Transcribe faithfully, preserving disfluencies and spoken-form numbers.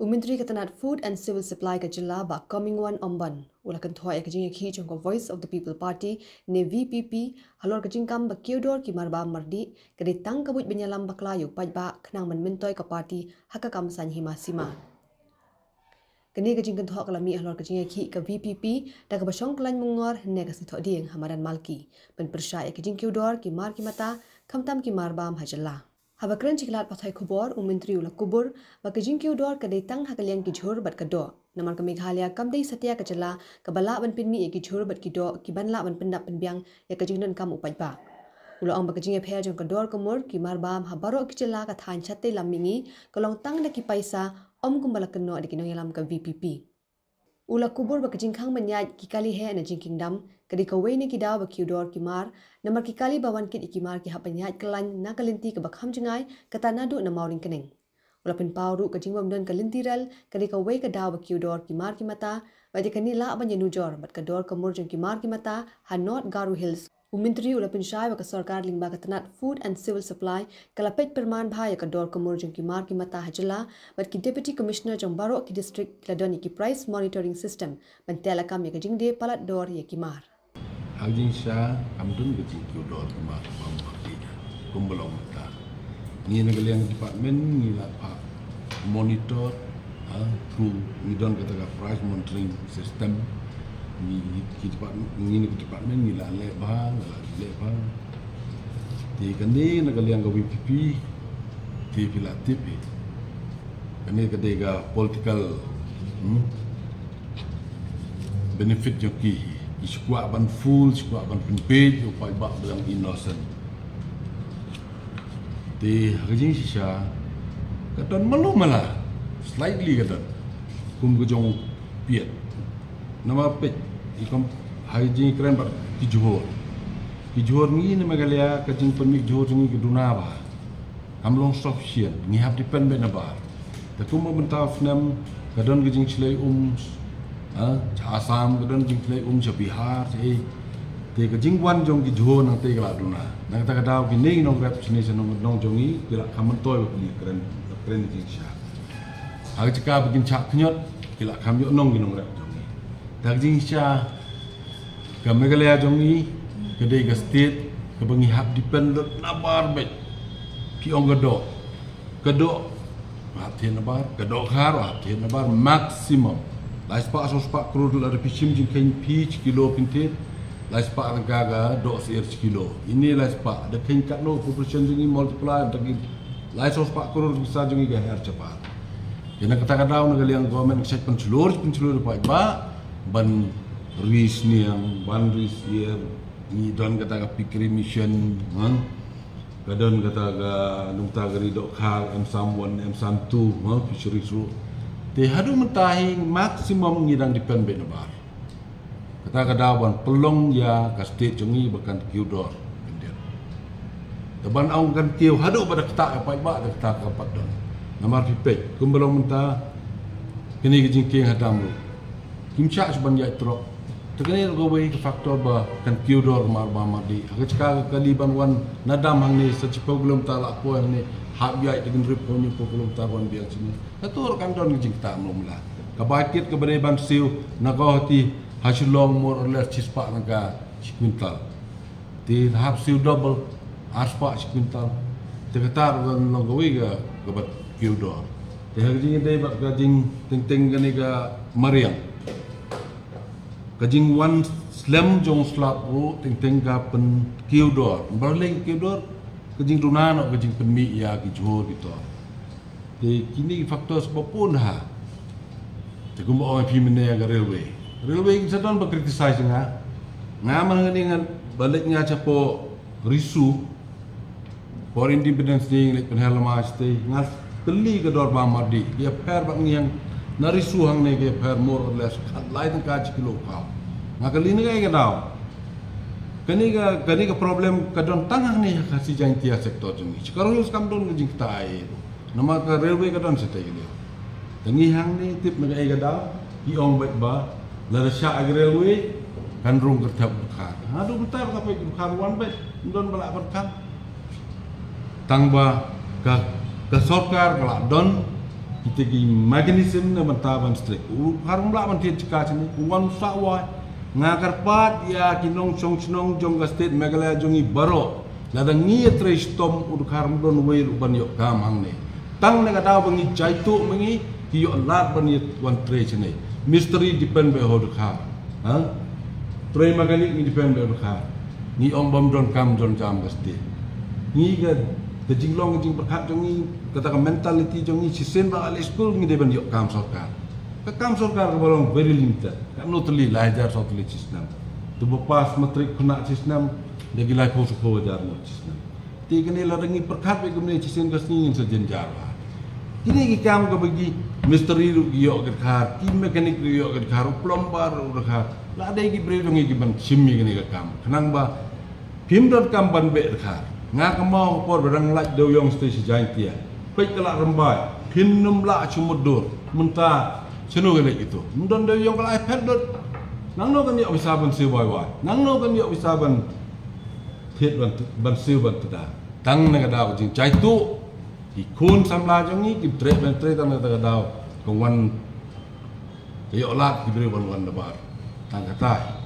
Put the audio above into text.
U Myntri ka tnat Food and Civil Supply ka jylla, Bah Comingone Ymbon, u la kynthoh ïa ka jingïakhih jong ka Voice of the People Party ne V P P halor ka jingkam ba kiew dor ki marbam mardih ka dei tang ka buit ban ïalam bakla ïa u paidbah khnang ban myntoi ka party ha ka kam saiñ hima sima. Kane ka jingkynthoh ka la mih halor ka jingïakhih ka V P P da kaba shong khlaiñ mungor hynne ka sngi Thohdieng ha madan Malki ban pyrshah ïa ka jingkiew dor ki mar ki mata, khamtam ki marbam ha jylla. Haba kren sha ki lad pathai khubor, u Myntri u la kubur ba ka jingkiew dor ka dei tang ha ka liang ki jhur bad ka doh, namar ka Meghalaya kam dei satia ka jylla kaba lah ban pynmih ïa ki jhur bad ki doh kiban lah ban pyndap pynbiang ïa ka jingdonkam u paidbah. U la ong ba ka jingïapher jong ka dor ka mur ki marbam ha baroh ki jylla ka thaiñ shatei lam mihngi ka long tang da ki paisa, ym kumba la kynnoh da ki nongïalam ka V P P. U la kubur ba ka jingkhang ban ïaid ki kali heh na jingkieng dam ka dei kawei na ki daw ba kiew dor ki mar, namar ki kali ba wan kit ïa ki mar ki hap ban ïaid kyllaiñ na ka lynti kaba kham jngai, kata naduh na Mawryngkneng. U la pynpaw ruh ka jingbym don ka lynti rel ka dei kawei ka daw ba kiew dor ki mar ki mata, bad ïa kane lah ban ïanujor bad ka dor ka mur jong ki mar ki mata ha North Garo Hills. U Myntri u la pynshai ba ka sorkar lyngba ka tnat Food and Civil Supply ka la peit pyrman bha ïa ka dor ka mur jong ki mar ki mata ha jylla, bad ki Deputy Commissioner jong baroh ki district ki la don ïa ki price monitoring system ban teh lakam ïa ka jingdie palat dor ïa ki mar. Ha ka jingshisha kam don ka jingkiew dor ki mar bam bam ki da kumba long mynta. Ngi na ka liang department ngi la phah monitor, ha, through ngi don kata ka price monitoring system. Ngi ki department, ngi na ka department ngi la leh bha, ngi la leh bha. Te kane na ka liang ka V P P te phi la tip hi. Kane ka dei ka political, hmm, benefit jong ki. Ki shu kwah ban fool, shu kwah ban pynpeit ïa u paidbah ba dang innocent. Te ha ka jingshisha ka don malu mala, slightly ka don kum ka jong u Piet. Namar peit i kam ha ka jingkren bad ki jhur. Ki jhur ngi na Meghalaya ka jingpynmih jhur jong ngi ka duna bha. Kam long sufficient, ngi hap depend beit na bar. Te kumba mynta u snem ka don ka jingshlei um, ha, sha Assam, ka don ka jingshlei um sha Bihar, sha ei. Te ka jingwan jong ki jhur nangta ka la duna. Na kata ka daw kine ki nongrep shane sha nong, nong jong ngi ki la kham myntoi ba ki kren, kren jingshisha. Ha ka jaka ba kin shah khñiot ki la kham ïoh nong ki nongrep jong ngi. Te ka jingshisha ka Meghalaya jong ngi ka dei ka state kaba ngi hap depend lut na bar beit. Phi ong ka doh, ka doh hap thied na bar, ka dohkha ruh hap thied na bar maximum. Lai spah saw spah klur lada phi shim jingkheiñ phi shi kilo phin thied, lai spah tyngka ka doh syiar shi kilo. Ine lai spah da kheiñ katno population jong ngi multiply da ki lai saw spah klur pisa jong ngi ka her shabar. Te na kata ka daw na ka liang government ka shait pynshlur, pynshlur ïa u paidbah ban ri sniang, ban ri syiar. Ngi don kata ka Pickery Mission, ha? Ka don kata ka nungta ka ri dohkha, M sam one, M sam two, ha, fisheries ruh. Te haduh mynta hi maximum ngi dang depend beit na bar. Kata ka daw ban pynlong ïa ka state jong ngi ba kan kiew dor khyndiat. Te ban ong kan kiew haduh ba da ktah ïa paidbah, da ktah ka pat don. Namar phi peit kumba long mynta kane ka jingkieng ha dam ruh. Kim shah shuh ban ïaid trok. Te kane ruh kawei ka factor ba kan kiew dor ka marbam mardih. Ha ka jaka ka kali ban wan na dam hangne sa shiphew kilometer la poi hangne, hap ïaid da ki hynriewphew hynñiewphew kilometer wan biang shane. Kato ruh kan don ka jingktah mluh mlah. Ka bai kit kaba dei ban siew na Guwahati ha Shillong more or less shispah tyngka shi kwintal. Te hap siew double, arspah shi kwintal. Te kata ruh kan long kawei ka, kaba kiew dor. Te ha ka jingïadei bad ka jingteng teng kane ka mariang, ka jingwan slem jong slap ruh teng teng ka pynkiew dor. Namar lei ka kiew dor, ka jingduna noh ka jingpynmih ïa ki jhur ki tor. Te kine ki factors ba bun ha. Te kumba ong phi mynne ka railway. Railway ki sa don ba criticize nga. Nga man nga ning ba leit nga chapoh Risu. Por Independence Day nga leit pynher lama shatei. Nga kylli ka dor bam mardih. Ki ïapher bad ngi hangne na Risu hangne ki ïapher more or less khatlai tyngka shi kilo khaw. Nga kylli na kaei ka daw. Kane ka, kane ka problem ka don tang hangne ha Khasi Jaintia sector jong ngi. Shi Garo Hills kam don ka jingktah ei. Namar ka railway ka don shatei ka liang. Te ngi hangne tip na kaei ka daw, ki ong beit ba lada shah ka railway kan rung kyrthep dkhar. Haduh mynta ka peit dkhar wan beit, ym don ba lah ban khang. Tang ba ka, ka sorkar ka lah don Kita ki mechanism na bynta ban strike. U Dkhar um lah ban thied jaka shane, u wan u sah wai. Nga kyrpad ïa ki nongshong shnong jong ka state Meghalaya jong ngi baroh. Lada ngi ïatrei shitom, u Dkhar um don wei ruh ban ïoh kam hangne. Tang na ka daw ba ngi jaituh ma ngi, ki ïoh lad ban ïa wan trei shane. Mistri depend beit ha u Dkhar. Ha? Trei mechanic ngi depend beit ha u Dkhar. Ngi ong bym don kam don jam ka state. Ngi ka, ka jinglong ka jingpyrkhat jong ngi, kata ka mentality jong ngi, shisien ba la leit skul ngi dei ban ïoh kam sorkar. Ka kam sorkar kaba long very limited. Katno tylli, lai hajar saw tylli shi snem. To ba pass matric khynnah shi snem, da ki laiphew shiphew hajar ngut shi snem. Te kane lada ngi pyrkhat beit kumne, shisien ka sngi ngin sa jynjar bha. Kine ki kam kaba ki mistri ruh ki ïoh ka Dkhar, ki mechanic ruh ki ïoh ka Dkhar, u plumber ruh ka Dkhar. La dei ki briew jong ngi ki ban shim ïa kane ka kam. Khnang ba phim don kam ban beh Dkhar. Nga kynmaw ha ka por ba dang lait Dewiong State sha Jaintia. Peit ka Lad Rymbai, phin nym lah shu mutdur. Mynta shano ka leit kito? Ym don Dewiong ka la ai phet lut. Nangno kan ïoh pisa ban siew wai wai? Nangno kan ïoh pisa ban thied ban, ban siew ban tda? Tang na ka daw ka jingjaituh, ki khun samla jong ngi kim treh ban trei, tang na kata ka daw ka wan, ka ïoh lad ki briew ban wan nabar. Tang kata.